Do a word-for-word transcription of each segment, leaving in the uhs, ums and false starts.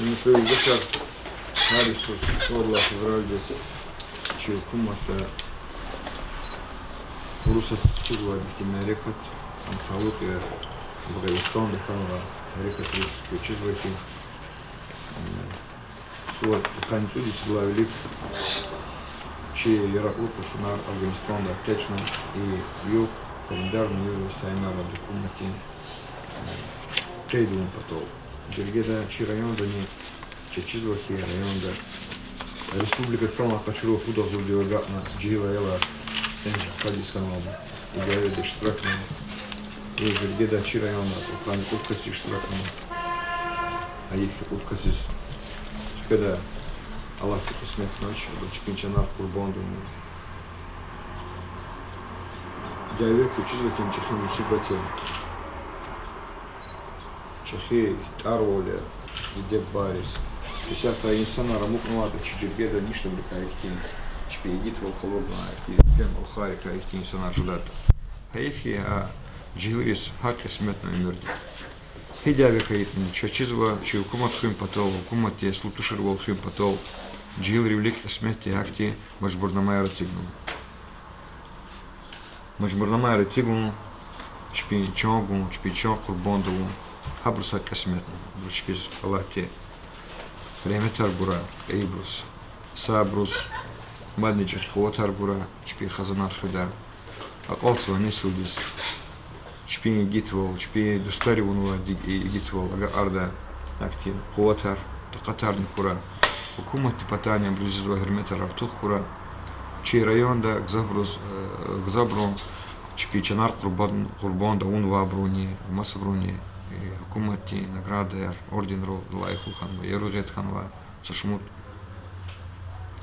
Гьуьрметлу юлдашар, гьар йисуз цӀуд лагьай февралдиз чи гьукуматда Урусатдиз чизвайди мярекат, ам талукь я Афганистанда хьанвай гьерекатриз, квез чизва хьи, цӀуд, къанни цӀуд йис идалай вилик чи яракьлу кьушунар Афганистанда экъечӀна, и югъ календарный югъ яз тайинарна гьукуматди къейд авун патал. Жергеда чи райондани, квез чизва хьи, районда республикада цӀалан къачурла пуд агъзурдив агакьна жегьил аялар цӀемуьжуьд къад йис хьанвайди и дяведа иштиракна. И жергеда чи районда кьудкъанни кьуд кас иштиракна. Гьайиф хьи, кьуд касдиз хкведа, Аллагьди кьисметнач, абуру чпин чанар къурбанд авуна. Дяве, квез чизва хьи, чӀехи мусибат я, чӀехи тӀарвал я диде-бубайриз. Исятда инсанар амукьнаватӀа, чи жергеда нишанрикай ихьтин, чпин игитвал къалурна, ихьтин рикӀел алахьарикай ихьтин инсанар жедатӀа. Гьайиф хьи, а жегьилриз гьакӀ кьисметна уьмуьрди. Гьи дяве хьайитӀани, квез чизва, чи гьукумат хуьн патал, гьукуматдин аслу туширвал хуьн патал жегьилрин вилик кьисметди гьахьтин мажбурнамаяр эцигнава. Мажбурнамаяр эцигун, чпин чан гун, чпин чан къурбанд авун, гьабуруз гьакӀ кьисметна. Абуру чпиз Аллагьди регьметар гурай, кьейибуруз, сабуруз, мадни чӀехи къуватар гурай, чпин хизанар хуьдай, акьалтзавай несилдиз чпин игитвал, чпин дустари авунвай ди-, игитвал агакьардай, ахьтин къуватар, такьатарни хьурай, гьукуматдин патайни абуруз ийизвай гьуьрметар артух хьурай. Чи районда гзафбуруз, э, гзафбурун чпин чанар къурбан-, къурбанд авунвайбуруни, масабуруни, э, гьукуматдин наградаяр, орденрал лайихлу хьанва, яргъи хьанва. Са шумуд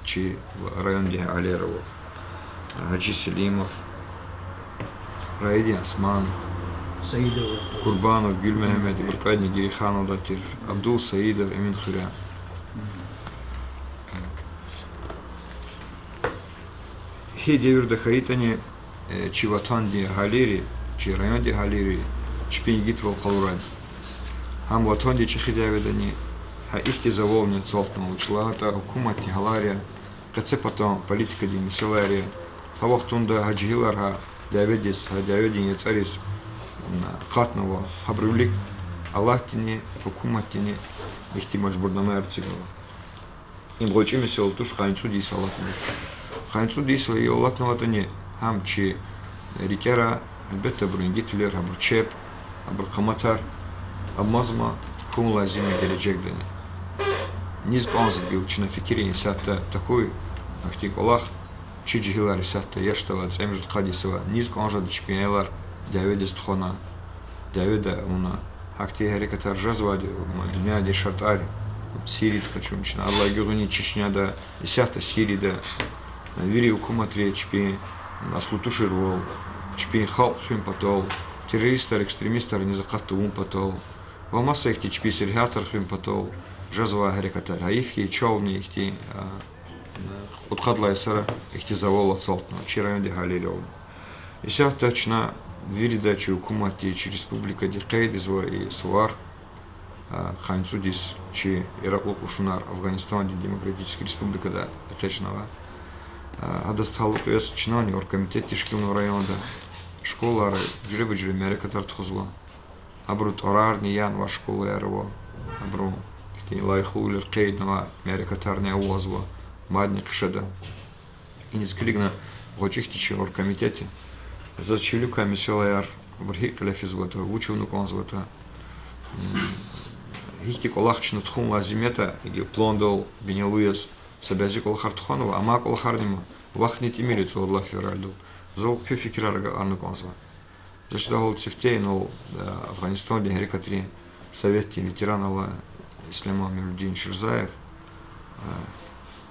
чи райондин аялар ава: Гьажи Селимов, Раидин Осман, Курбанов Гуьлмегьамед, ибур кьведни Герехановдал тир, Абдул Саидов Эминхуьре. Гьи девирда хьайитӀани, э, чи ватандин агьалийри, чи райондин агьалийри чпин игитвал къалурай. Гьам ватандин чӀехи дяведани, гьа ихьтин завални ацалтнава, вучиз лагьайтӀа гьукуматдин гьалар я, къецепатан политикадин месэлаяр я. Гьа вахтунда гьа жегьилар гьа дяведиз, гьа дяведин яцӀариз, м, акъатнава. Гьабурун вилик Аллагьдини, гьукуматдини ихьтин мажбурнамаяр эцигнава. Им гъвечӀи месэла туш, къанни цӀуд йис алатнава. Къанни цӀуд йис алатнаватӀани, гьам чи рикӀера, гьелбетда, абурун игитвилер, абур чеб, абурун къаматар амазма хьун лазим я гележегдани. Низ кӀанзава гила чна фикирин исятда тахьуй, ахьтин кӀвалах, чи жегьилар исятда яшдавай, цӀемуьжуьд къад йис авай, низ кӀан жеда чпин аялар дяведиз тухвана, дяведа авуна. Гьахьтин гьерекатар жезвайди, ма, дуьньядин шартӀар, Сириядихъ къачун, чна алай гуьгъуьниз Чечняда, исятда Сирияда, вири гьукуматри чпин аслу туширвал, чпин халкь хуьн патал, террористар, экстремистар низ акъат тавун патал ва маса ихьтин чпин сергьятар хуьн патал жезвай гьерекатар. Гьайиф хьи, чални ихьтин, а, кьудкъадалай йисара ихьтин завал ацалтна чи райондин агьалийрилни. Исятда чна вирида, чи гьукуматди, чи республикади къейд ийизва и сувар, а, къанни цӀуд йис чи яракьлу кьушунар Афганистандин Демократический Республикада экъечӀнавай. А, гьадаз талукь яз чнани оргкомитет тешкилнава районда. Школайра жуьреба-жуьре мярекатар тухузва. Абурун тӀварарни янавай школаяр ава. Абуру ихьтин лайихлувилер къейднавай мярекатарни авазва, мадни хъжеда. Иниз килигна гъвечӀи хьтин чи оргкомитет я. Заз чи виликай месэлаяр, абур гьикӀ кьиле физватӀа, вуч авуна кӀанзаватӀа, гьихьтин кӀвалах чна тухун лазим ятӀа, гьикӀ пландал бинелу яз са бязи кӀвалахар тухванва, амай кӀвалахарни ма, вахтни тӀимил я цӀуд лагьай февралдал. Зал куь фикирар агакьарна кӀанзава. За чидай гьал сифте инал, э, Афганистандин гьерекатрин советдин ветеран ала Исляман Мевлудинович Рзаев. Э,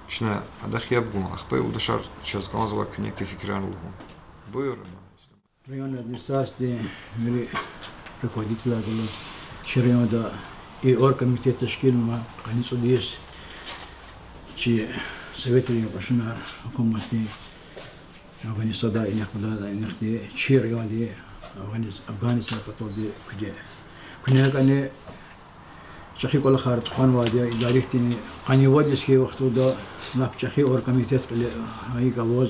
чна адахъ яб гун, ахпа, юлдашар, чаз кӀанзава куьне куь фикирар лугьун. Буюр, Исляман. Районный администрациядин вири руководителар галаз чи районда и оргкомитет тешкилнава, къанни цӀуд йис чи советрин кьушунар, гьукуматдин, Афганистанда инихъ, Афганистанда инихъди, чи районди, Афганис-, Афганистан паталди куьде. Куьне кӀани чӀехи кӀвалахар тухванвайди я, идалай ихьтин къанни вад йисуз хьайи вахтунда лап чӀехи оргкомитет кьиле гьайикӀ аваз,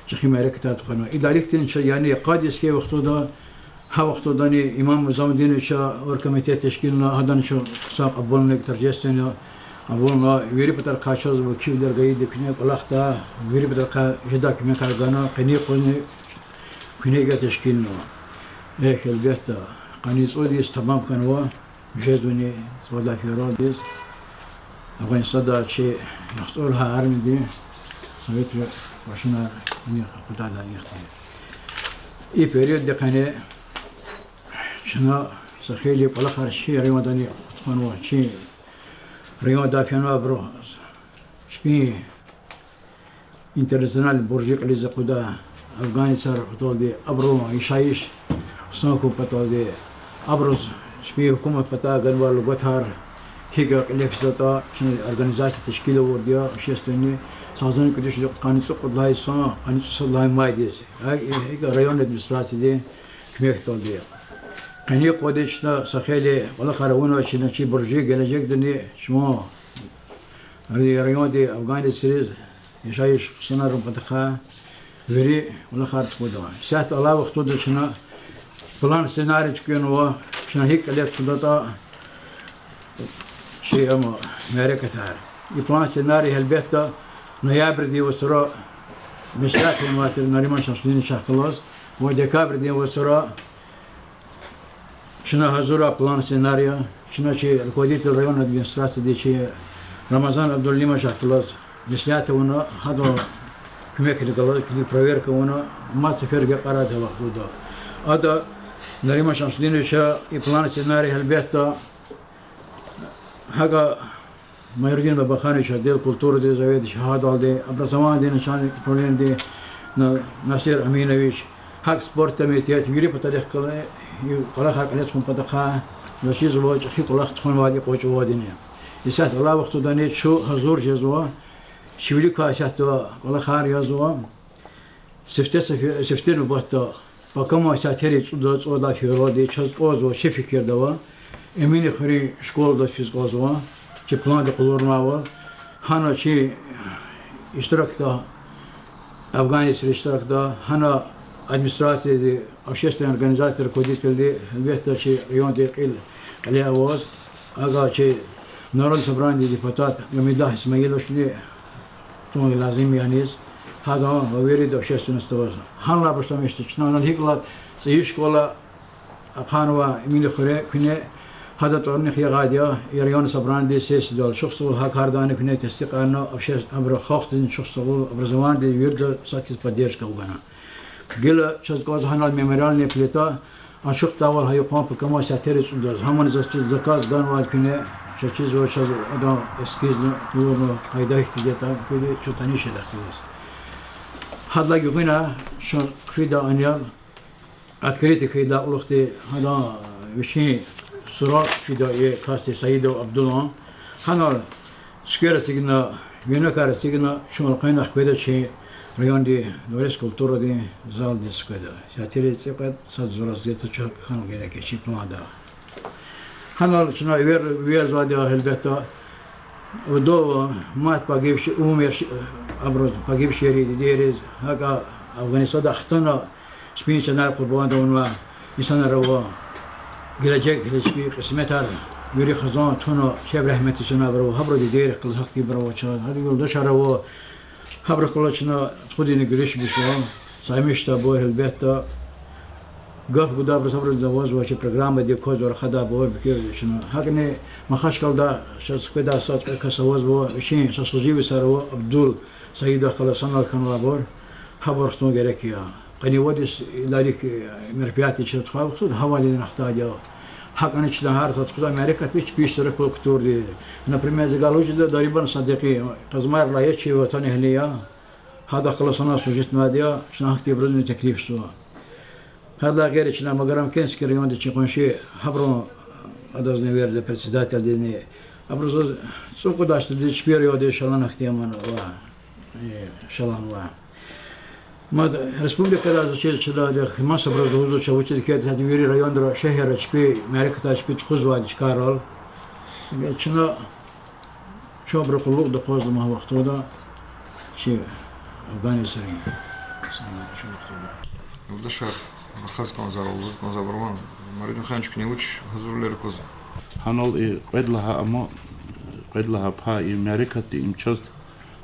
чӀехи мярекатар тухванва. Идалай ихьтин ча, яни къад йисуз хьайи вахтунда, гьа вахтундани Имам Музамудиновича оргкомитет тешкилна, гьадан чун хъсан кьабулна, торжественно кьабулна, вири патарихъай чаз ва кивилер гайиди куьне кӀвалахда, вири патарихъай жедай куьмекар гана, къенин къуз куьне гьа тешкилнава. Эхь, гьелбетда, къанни цӀуд йис тамам хьанва, жезвани цӀуд лагьай февралдиз Афгъанистанда чи яхцӀур лагьай армиди, советрин кьвашунар инихъ акъудайла инихъди. И периоддин къене чна са хейлин кӀвалахар чи райондани тухванва, чи райондай фенвайбуру чпин интернациональный буржи кьилиз акъудай афгъанцар паталди, абурун яшайиш хъсан хьун паталди, абуруз чпин гьукумат патай ганвай лугьутар гьикӀ кьиле физватӀа, чна организация тешкил авурди я, общественный, са гьазур кӀуьд виш юкъ къанни цӀукьуд лагьай йисан къанни цӀусад лагьай майдиз. Гьа икӀ район администрациядин куьмекдалди. Къенин къуз чна са хейлин кӀвалахар авунва, чна чи буржи гележегдани чун райондин афгъанцриз, яшайиш хъсанарун патахъай вири кӀвалахар тухуда. Исятда алай вахтунда чна план, сценарий туькӀуьрнава, чна гьикӀ кьиле тухудатӀа чи ам мярекатар. И план, сценарий, гьелбетда, ноябрдин вацра меслят авунвай тир Нариман Шамсудиновичахъ галаз, ва декабрдин вацра чна гьазурай план, сценарий, чна чи руководитель районной администрациядин чи Рамазан Абдулалимовичахъ галаз меслят авуна, гьадан куьмекдихъ галаз килиг проверка авуна, мад сефер гекъарайди я вахтунда. Ада Нариман Шамсудиновича и план, сценарий, гьелбетда, гьакӀа Майрудин Бабаханович, отдел культуры заведующий, гьадалди, образованиедин начальник управлениедин На-, Насир Аминович, гьакӀ спорт комитет, вири патарихъ галаз и кӀвалахар кьиле тухун патахъай заз чизва чӀехи кӀвалах тухванвайди кьван чӀавуз дини. Исятда алай вахтундани чун гьазур жезва, чи виликай исятда кӀвалахар язва. Сифте сефе-, сифте нубатда, пакаман сятери цӀуда, цӀувад лагьай февралди чаз кӀанзава, чи фикирда ава, Эминхуьруьн школада физ кӀанзава, чи планда къалурнавайвал. Гьана чи иштиракда, афгъанцри иштиракда, гьана администрацияди, общественный организацияди руководительди, гьелбетда, чи райондин кьил кьиле аваз, агъа чи Народное собраниедин депутат Гьамидуллагь Исмаиловични тун лазим яниз, гьадан ва вирида общественностьда аваз. Гьанлай башламишда чна гьана гьикӀ лагьайтӀа цӀийи школа ахъайнавай Эминхуьре куьне, гьадан тӀварунихъ ягъайди я и районный собраниедин сессиядал. Чухсагъул гьа кардани куьне тестикьарна, вообще, абуру халкьдизни чухсагъул, образованиедиз, вирида сад хьиз поддержка гана. Гила чаз кӀанзава гьанал мемориальный плита ачухдайвал гьа юкъуз пакаман сятери цӀудаз. Гьамни заз чиз заказ ганвайди куьне, чаз чизва, чаз адан эскизни къалурна, къайда ихьтин ятӀа куьди чун таниш жеда хьиз. Гьадалай гуьгъуьна чун хъфида анал, открытый хьайидалай кьулухъди гьадан вичин сурат фида и касди, Саидов Абдулан. Гьанал цуьквер эцигна, винокар эцигна, чун элкъвена хкведа чи райондин дворец культурадин залдиз хкведа. Сятери цӀикьвед сад зураз где-то чун хьана герек я чи планда. Гьанал чна эвер-, эверзавайди я, гьелбетда, вдовы, мать погибших, умерших, абуруз, погибшийрин дидейриз, гьакӀа Афгъанистанда хтана, чпин чанар къурбанд авунвай инсанар ава, гележегда чпин кьисметар вири хизан туна, чеб регьметдиз фенвайбур ава, гьабурун дидейрихъ галаз гьахьтинбур ава чаз, гьада юлдашар ава, гьабурухъ галаз чна тухудини гуьруьш гуьзва, са мишта абур, гьелбетда, гаф гудайбуруз, гьабуруз авазва чи программадик кваз ва рахадайбур, бикер чна. ГьакӀни Махачкъалада чаз хкведай са кьве кас авазва, вичин сослуживецар ава, Абдул Саидов галаз санал хьанвайбур, гьабур хтун герек я. Къанни вад йис идалай мероприятие чна тухвай вахтунда гьавайдини хтайди я. ГьакӀни чна гьар са тухузвай мярекатдиз чпи иштираквал кутурди. Например, зи галуджида Дариман Садикъи, Къазмайрилай я, чи ватанэгьли я. Гьадахъ галаз санал служитнавайди я, чна гьахьтинбурузни теклифзава. Гьадалай гъейри чна Магарамкентский районда чи къунши, гьабурун, адазни эверда председательдизни, абуру заз цӀукьуд йисуз чпин райондиз шалан гьахьтин аман ва, э, шаланва. Мад республикада заз чиз чидайди, маса абуруз лугьузва, чавучиз квез, гьадан вири районра, шегьерра чпин мярекатар чпи тухузвайди чкайрал. Я чна чабра къуллугъда акъвазда гьа вахтунда чи афгъанрин. Чна вахтунда. Юлдашар, рахаз кӀанзава, лугьуз кӀанзава абурувай. Марид Михайлович, куьне вуч гьазурвилер аквазва? Гьанал и кьвед лагьай ама, кьвед лагьай пай и мярекатдин им часть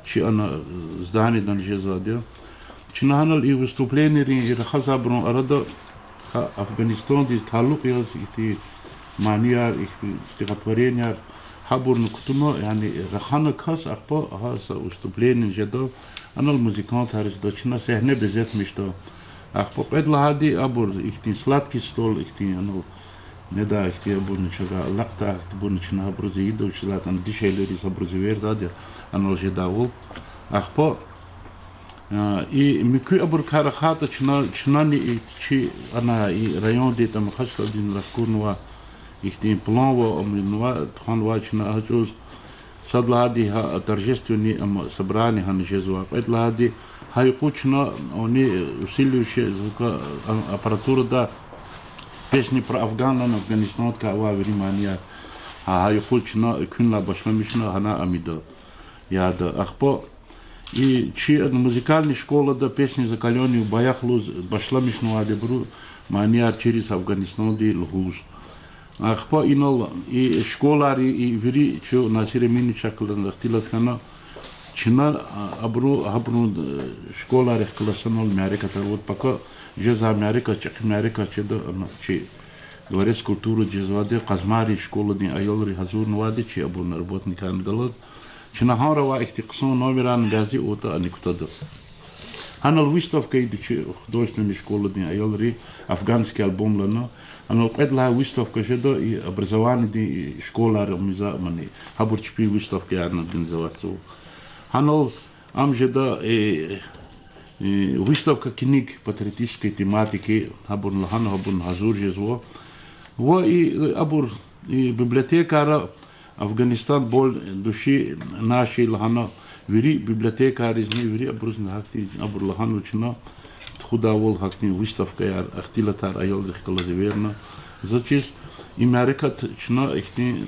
чи ана зданиедани жезвайди я. Чна гьанал и выступленийрин, и рахазвайбурун арада гьа Афгъанистандиз талукь яз ихьтин манияр, ихьтин стихотворениеяр, гьабурни кутуна, яни рахана кас, ахпа гьа са выступление жеда, анал музыкантар жеда, чна сегьне безетмишда. Ахпа кьвед лагьайди абур ихьтин сладкий стол, ихьтин анал недай, ихьтин абурни чавай алакьдай, ихьтинбурни чна гьабуруз ийида, вучиз лагьайтӀа ана дишегьлийриз абуруз эверзавайди я анал жедайвал. Ахпа, а, и муькуь абурукай рахайтӀа, чна, чнани и чи ана и райондин, ам Махачкъаладин рахкурнавай ихьтин план ва ам инва тухванвай чна гьа чӀавуз. Сад лагьайди гьа торжественный, ам собрание гьана жезва. Кьвед лагьайди гьа юкъуз чна они усиливающая звука, а, аппаратурада Песни про Афган, Афгъанистандикай авай вири манияр. Гьа, гьа юкъуз чна экуьнлай башламишна гьана ам ийида. Яда, ахпа и чи ада музыкальный школада Песни закаленных боях лугьуз башламишнавайди я абуру манияр чириз Афгъанистандин лугьуз. Ахпа инал и школайрин и вири чун Насир Эминовичахъ галаз ихтилат хьана, чна, а, абуру, гьабурун, э, школайрихъ галаз санал мярекатар, вот пока жезвай мярекат чӀехи мярекат жеда, ана чи Дворец культуры жезвайди, Къазмайрин школадин аялри гьазурнавайди чи абурун работникарни галаз. Чна гьанра авай ихьтин хъсан номерарни бязи аватӀа ани кутада. Гьанал выставка ийида чи художественный школадин аялрин афганский альбомлана. Анал кьвед лагьай выставка жеда и образованиедин, и школайра миза мани, гьабур чпин выставкаярни организоватзава. Гьанал ам жеда, э, э, выставка книг патриотической тематики, гьабурни лагьана, гьабурни гьазур жезва. Ва и, э, абур, и библиотекара Афганистан, боль души нашей лагьана, вири библиотекаризни, вири абурузни гьахьтин абур лагьанва чна, тухудайвал гьахьтин выставкаяр, ихтилатар аялрихъ галаз эверна. За чиз и мярекат чна ихьтин, э,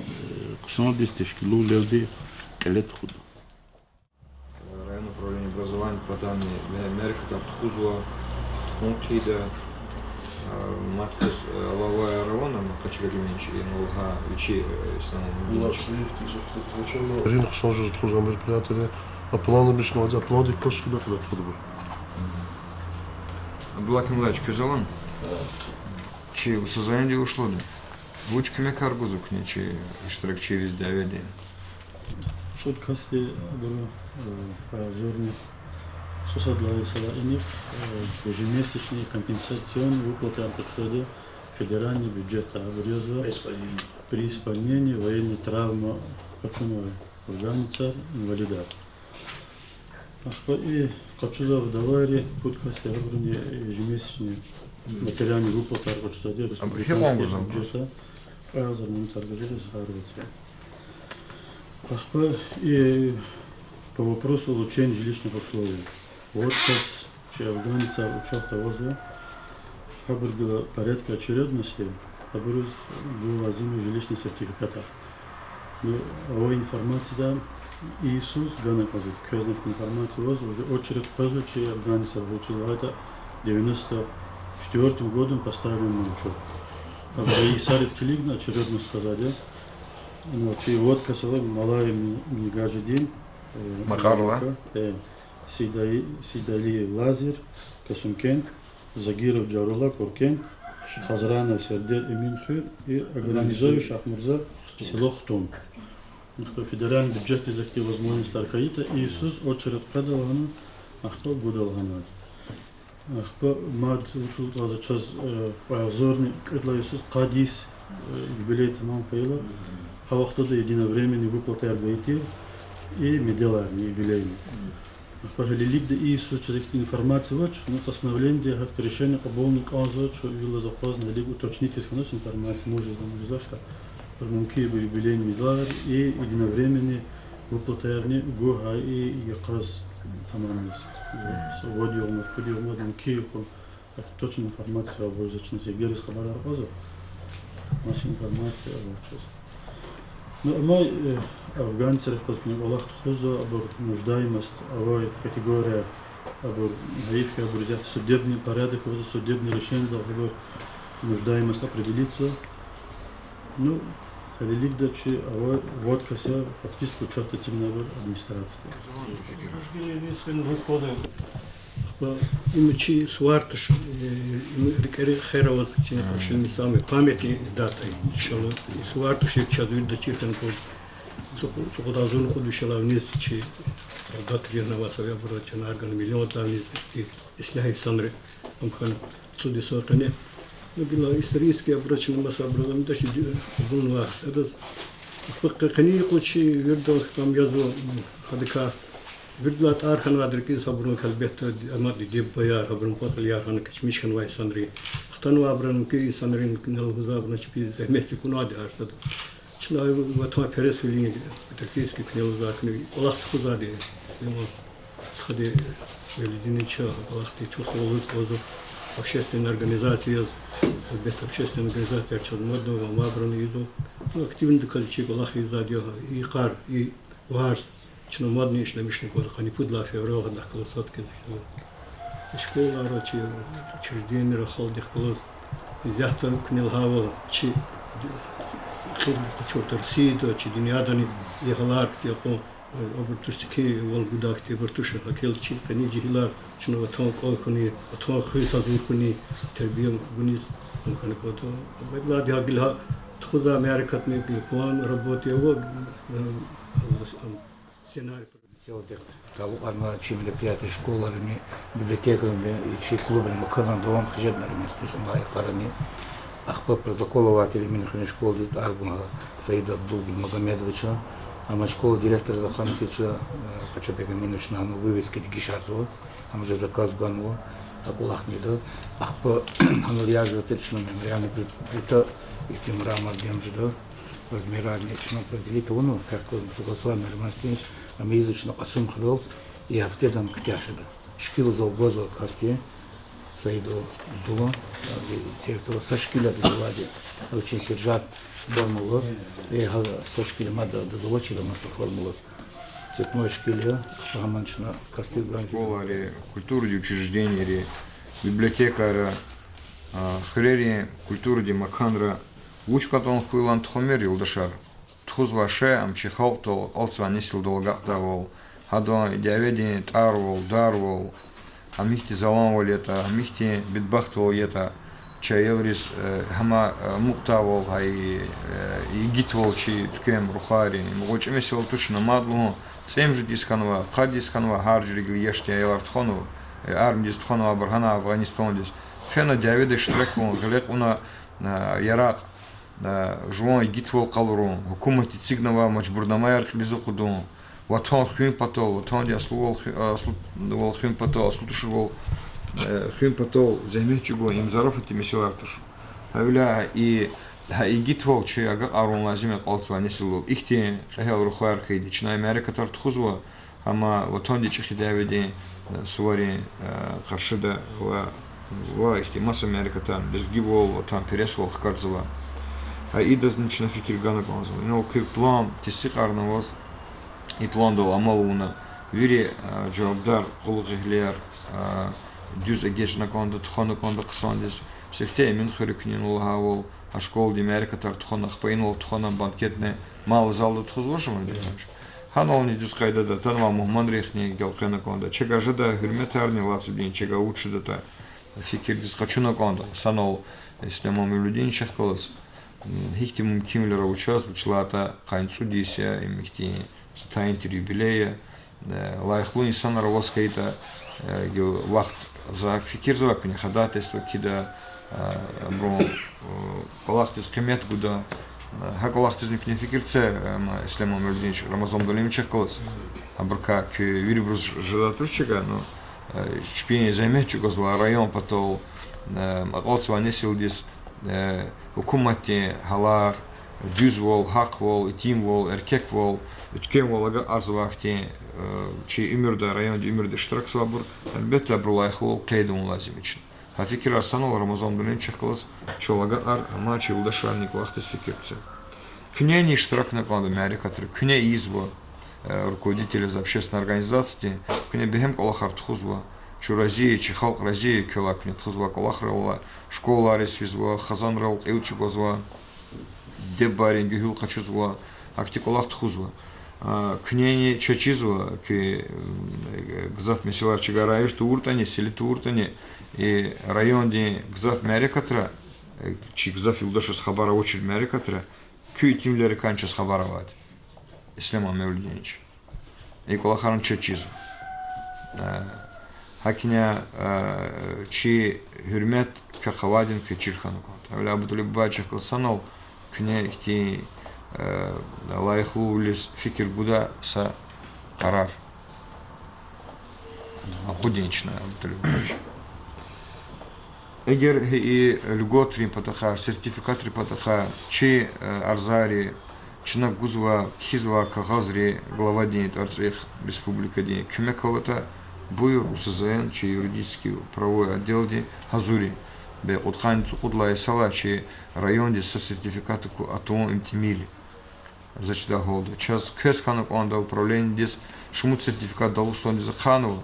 хъсандиз тешкилвилелди кьиле тухуда. Районное управление образования по данным ме-, мярекатар тухузва, тухун хъийида, а, мад кас, э, алаваяр авани, ам къачуз кӀанзавани чи, ну, гьа, вичи, э, ислам дин чи. Рин хъсан жез тухузвай мероприятие, а планламишнавайди, а пландик кваз чкада кьиле тухудайбур. Абдулла Кемалаевич, квез алан? Чи са заявление вуч лагьана? Вуч куьмекар гузва куьне чи иштиракчийриз дяведин? ЦӀуд касди абуру, э, агъзурни цӀусад лагьай йисалай инихъ, э, ежемесячный компенсационный выплатаяр къачузвайди федеральный бюджетдай, абур язва при исполнении военной травмы къачунвай афганцар, инвалидар. Ахпа и къачузвай вдовайри, пуд касди, абурни ежемесячный материальный выплатаяр къачузвайди республиканский бюджетдай, кьве агъзур манатар гузва гьарвацра. Ахпа и по вопросу улучшения жилищных условий. Вад кас чи афганцар учахда авазва, гьабур гила порядка очередности, гьабуруз гуз лазим я жилищный сертификатар. Ну, авай информациядай, и йисуз гана кӀанзава, квез ахьтин информация аваз, уже очередь къвезва чи афганцар, вучиз лагьайтӀа девяносто четвёртым годом поставлен на учёт. Абуру йисариз килигна очередность къвезвайди я. Ну, чи вад кас ава: Малаев Ми-, Мигажидин, э, Макьарла, э, Сейдали-, Сейдалиев Лазер, Касымкент, Загиров Джарулла, Куркент, Хазранов Сердер, Эминхуьр, и Аграмизоев Шахмурза, село Хтун. Федеральный бюджетдиз ахьтин возможностьар хьайитӀа, и йисуз очередь къведа лагьана, ахпа гуда лагьанвайди. Ахпа мад вуч лугьузватӀа, чаз, э, кьве агъзурни кӀуьд лагьай йисуз къад йис, э, юбилей тамам хьайила, гьа вахтунда единовременный выплатаяр гайитӀа и медаларни юбилейный. Ахпа гьелелигда и йисуз чаз ихьтин информация авач, ну, постановлениеди гьахьтин решение кьабулна кӀанзавач, чун вилаз акъвазна гьелелиг уточнитьиз хьанач информация, муж жезва, муж жезвач, мумкин я юбилейный медалар и единовременный выплатаярни гуз гьа и йикъаз тамамиз. Са вад югъ мад, пуд югъ мад, мумкин я хьун, так точно информация авач, заз чна эвердиз хабарар кьазва, маса информация авач чаз. Ну, амай, э, афганцрихъ галаз куьне кӀвалах тухузва, абур нуждаемость авай категория, абур гьайиф хьи, абур исятда судебный порядок авазва, судебный решениедалди абур нуждаемость определитьзава. Ну, гьелелигда чи авай вад кас я фактически учётда эцигнавайбур администрацияда. Им чи сувар туш, э, им рикӀери хер аваз, чи къунши мисал, памятный дата, иншаллагь. И сувар туш, чаз вирида чир хьана кӀанда. Цу-, цӀукьуд агъзурни кьуд вишелай виниз чи солдатри гьана авай, са вебура чна аргана миллиондай виниз, и ислягь инсанри, ам хьана цӀуд йисалай къене. Ну, гила исторически абура чна маса абура амдачи ди-, гунва адаз. Ахпа къе-, къенин юкъуз чи виридан хтам язва, м, гьадакай виридалай тӀар хьанвайди рикӀиз абурун, гьелбетда, амма диде-бубаяр, абурун кьве кьилияр хьана, кечмиш хьанвай инсанри. Хтанвайбурун, муькуь инсанрин куьне лугьузвайбурун чпи зегьмет чӀугунвайди гьар сада. Чна ватанпересвилин, патриотический куьне лугьузвай куьне кӀвалах тухузвайди, Сулейман стхади, Велидинни, чна кӀвалахди чухсагъул лугьуз кӀанзава общественный организацияр яз, гьелбетда, общественный организацияр чаз мадни ва мабурни ийизва. Ну, активнидаказ чи кӀвалах ийизвайди я, и йикъар, и варз чна мадни ишлемишна кӀанда, къанни пуд лагьай февраль гьадахъ галаз сад хьиз ишлемишна. Школайра, чи учреждениейра халкьдихъ галаз, исятда куьне лагьайвал, чи эхирдин къачуртӀа Россияда, чи дуьньядани и гьалар хьтин кьван, э, абур туш секинвал гудай хьтин, абур туш, гьакӀ хьайила чи къенин жегьилар чна ватан кӀвал хьуни, ватан хуьн, гьазур хьуни, тербия гуниз, ам хьана кӀанда. Ам лагьайди гьа гила тухузвай мярекатни, гила план работы ава, э, сценарий. Селдихъ талукьарнавай чи мероприятие школайрани, библиотекайрани, чи клубрин маканрани давам хъжеда, Нариман Степанович, ам йикъарани. Ахпа протокол авайтир Эминхуьруьн школадиз тӀвар гун Саид Абдулмагомедовича. Ам школа директорди хьана хьи чна, э, Къачабек Эминовича гьана вывеска дегишарзава. Ам уже заказ ганва, а кӀвалахни ийида. Ахпа гьанал язавайтир чна мемориальный плит-, плита, ихьтин мрамордин ам жеда. Размерарни чна определить авунва, как он согласован, Нариман Степанович, ам ийизва чна Кьасумхуьрел, и гьафтеда ам куьтягь жеда. Шикилзава, гвазва касди, Саид Абдулла, а, зи сертава са шикил адаз авайди, вичин сержант форма алаз, э, гьа са шикил мад адаз авачир, маса форма алаз. Цветной шикил я, гьаман чна касди гван. Школайри, культурадин учреждениейри, библиотекайра, а, хуьрерин культурадин маканра, вуч кӀантӀани хьуй лагьана тухумир, юлдашар. Тухузвай шей ам чи халкьдал, акьалтзавай несилдал агакьдайвал, гьадан дяведин тӀарвал, дарвал, гьам ихьтин заланвал ятӀа, гьам ихьтин бедбахтвал ятӀа, чи аялриз, э, гьам, э, амукьдайвал, гьа и, э, игитвал чи туькӀуьр рухвайрин, им гъвечӀи месэла туш, мад лугьун, цӀемуьжуьд йис хьанва, къад йис хьанва, гьар жуьредин яшдин аялар тухванва, э, армиядиз тухванвайбур гьана Афгъанистандиз. Фена дяведа иштирак авун, гъиле кьуна, э, яракь, э, жуван игитвал къалурун, гьукуматди эцигнавай мажбурнамаяр кьилиз акъудун, ватан хуьн патал, ватандин аслувал ху-, аслувал хуьн патал, аслу туширвал, э, хуьн патал зегьмет чӀугун, им зарафатдин месэлаяр туш. Гьавиляй и, гьа игитвал чи агакьарун лазим я акьалтзавай несилдал. Ихьтин кьегьал рухваяр хьайиди чна и мярекатар тухузва, амма ватандин чӀехи дяведин, э, суварин, э, къаршида ва, ва ихьтин маса мярекатар лезгивал, ватанпересвал хкажзава. Гьа идазни чна фикир гана кӀанзава. Инал куь план тестикьарнаваз, и пландал амал авуна, вири, э, жавабдар къуллугъвилер, э, дуьз эгечӀна кӀанда, тухвана кӀанда хъсандиз. Сифте Эминхуьруьн куьнин лагьайвал, а школадин мярекатар тухвана, ахпа инал тухвана банкетный малый залда тухузвачни? Гьанални дуьз къайдада атанвай мугьманрихъни гелкъвена кӀанда. Чавай жедай гьуьрметарни лацудин, чавай вуч жедатӀа, фикирдиз къачуна кӀанда. Санал Исляман Мавлудиновичахъ галаз, м, гьихьтин мумкинвилер ава чаз, вучиз лагьайтӀа къанни цӀуд йис я, им ихьтин са тайинтир юбилей я, э, лайихлу инсанар аваз хьайитӀа, э, гила вахт, за гьакӀ фикирзава, куьне ходатайство кхьида, э, абурун, э, кӀвалахдиз къимет гуда, э, гьа кӀвалахдизни куьне фикир це, э, ма, Исляман Мавлудинович, Рамазан Абдулалимовичахъ галаз. Абурукай куь вирибуруз ж-, жедай туш чавай, ну, э, чпин зегьмет чӀугвазвай район патал, э, акьалтзавай несилдиз, э, гьукуматдин гьалар, дуьзвал, гьахъвал, итимвал, эркеквал, уьтквемвал агакьарзавай хьтин, э, чи уьмуьрда, райондин уьмуьрда иштиракзавайбур, гьелбетда, абурун лайихлувал къейд авун лазим я чна. Гьа фикирар санал Рамазан Абдулалимовичахъ галаз чал агакьар, амма чи юлдашарни кӀвалахдиз фикир це. Куьнени иштиракна кӀанда мярекатра, куьне ийизва, э, руководитель яз общественной организациядин, куьне бегьем кӀвалахар тухузва, чун рази я, чи халкь рази я квелай куьне тухузвай кӀвалахрал, школайриз физва, хизанрал кьил чӀугвазва, диде-бубайрин гуьгьуьл къачузва, ахьтин кӀвалах тухузва. А, куьнени чаз чизва, куь, м, гзаф месэлаяр чигарай, жи тавуртӀани, селе тавуртӀани, и райондин гзаф мярекатра, э, чи гзаф юлдашриз хабар авачир мярекатра, куь итимвилерикай чаз хабар авайди я, Ислам Мевлудинович. И кӀвалахарни чаз чизва. Э, гьакӀни, э, чи гьуьрмет квехъ авайдини квез чир хьана кӀанда. Гьавиляй Абуталиб Бубаевичахъ галаз санал куьне ихьтин, э, лайихлувилиз фикир гуда са къарар акъудин чна, Абуталиб Бубаевич. Эгер и льготайрин патахъай, сертификатайрин патахъай чи, э, арзаяр, чна гузвай, кхьизвай кагъазар главадин тӀварцӀихъ, республикадин куьмек аватӀа, буюр, УСЗН, чи юридический правовой отделди гьазур я. Бес кьудкъанни цӀукьуд лагьай йисалай чи райондиз са сертификат аку-, атун им тӀимил я. За чидай гьалда, чаз квез хьана кӀанда управленидиз, шумуд сертификат Дагъустандиз ахъайнава,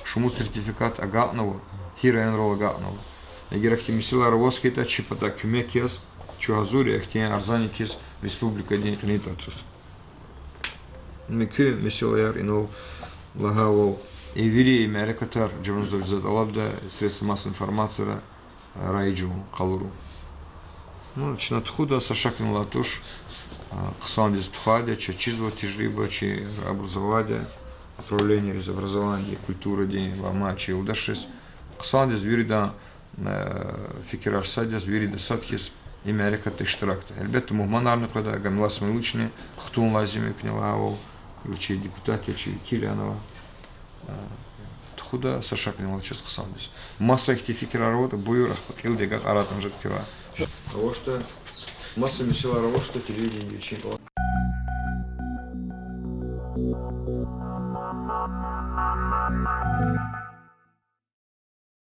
шумуд сертификат агакьнава, гьи районрал агакьнава. Эгер ахьтин месэлаяр аваз хьайитӀа, чи патай куьмек яз, чун гьазур я ахьтин арзани хьиз республикадин кьилин тӀварцӀихъ. Муькуь месэлаяр инал лагьайвал, и вири мярекатар, жаванзавза тӀалабда средства массовой информацияра раиж авун, къалурун. Ну, чна тухуда са шакни алай туш, а, хъсандиз тухвайди я, чаз чизва тежриба, чи образованидин управленидиз, образованидин, культурадин ва амай чи юлдашриз. Хъсандиз виридан, э, фикирар сад яз, вирида сад хьиз и мярекатда иштиракда. Гьелбетда, мугьманарни къведа, Гамилат Исмаиловични хтун лазим я куьне лагьайвал, чи депутат я, чи векил я ана. Э, тухуда са шакни алай чаз хъсандиз. Маса ихьтин фикирар аватӀа, буюр, ахпа кьилди агакьарай, тӀанжик квевай. АвачтӀа, маса месэлаяр авачтӀа, телевидениеди вичин кӀвалах